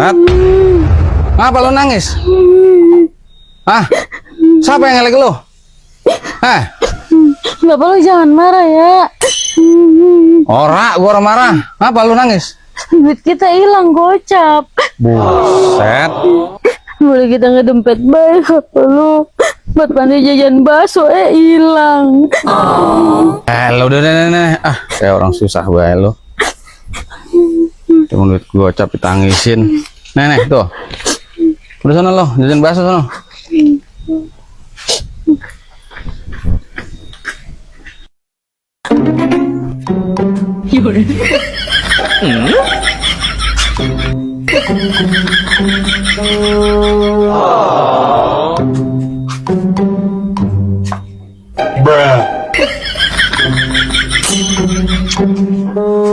Buset. Ngapa lu nangis? Hah? Siapa yang ngelek lu? Bapak lu jangan marah ya. Ora, gua orang marah. Ngapa lu nangis? Duit kita hilang gocap. Buset. Boleh kita ngedempet baik apa lu? Buat pandai jajan bakso hilang. Lu udah. Kayak orang susah bae lu. Cuma duit gocap ditangisin. Nih, tuh. Udah sana lo, jajan bakso sana.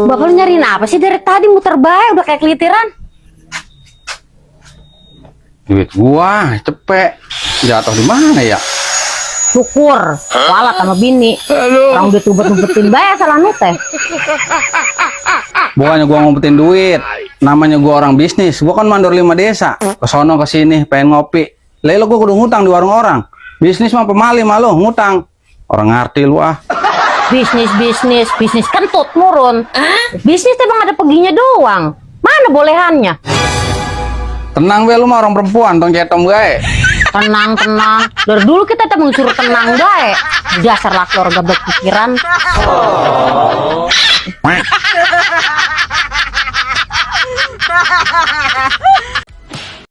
Bapak lu nyariin apa sih dari tadi muter bae udah kayak kelitiran? Duit gua cepet jatuh di mana ya? Syukur, walat sama bini. Orang duit ubet-ubetin bae salah nu teh. Bukannya gua ngumpetin duit, namanya gua orang bisnis. Gua kan mandor 5 desa, ke sono ke sini pengen ngopi. Lalu gua kudu ngutang di warung orang. Bisnis mah pemali malu ngutang. Orang ngerti lu ah. Bisnis kentut murun. Bisnis emang ada peginya doang. Mana bolehannya? Tenang be lu mah orang perempuan, tong cetom gue. Tenang. Dari dulu kita tuh suruh tenang bae. Dasar laki orang gak berpikiran.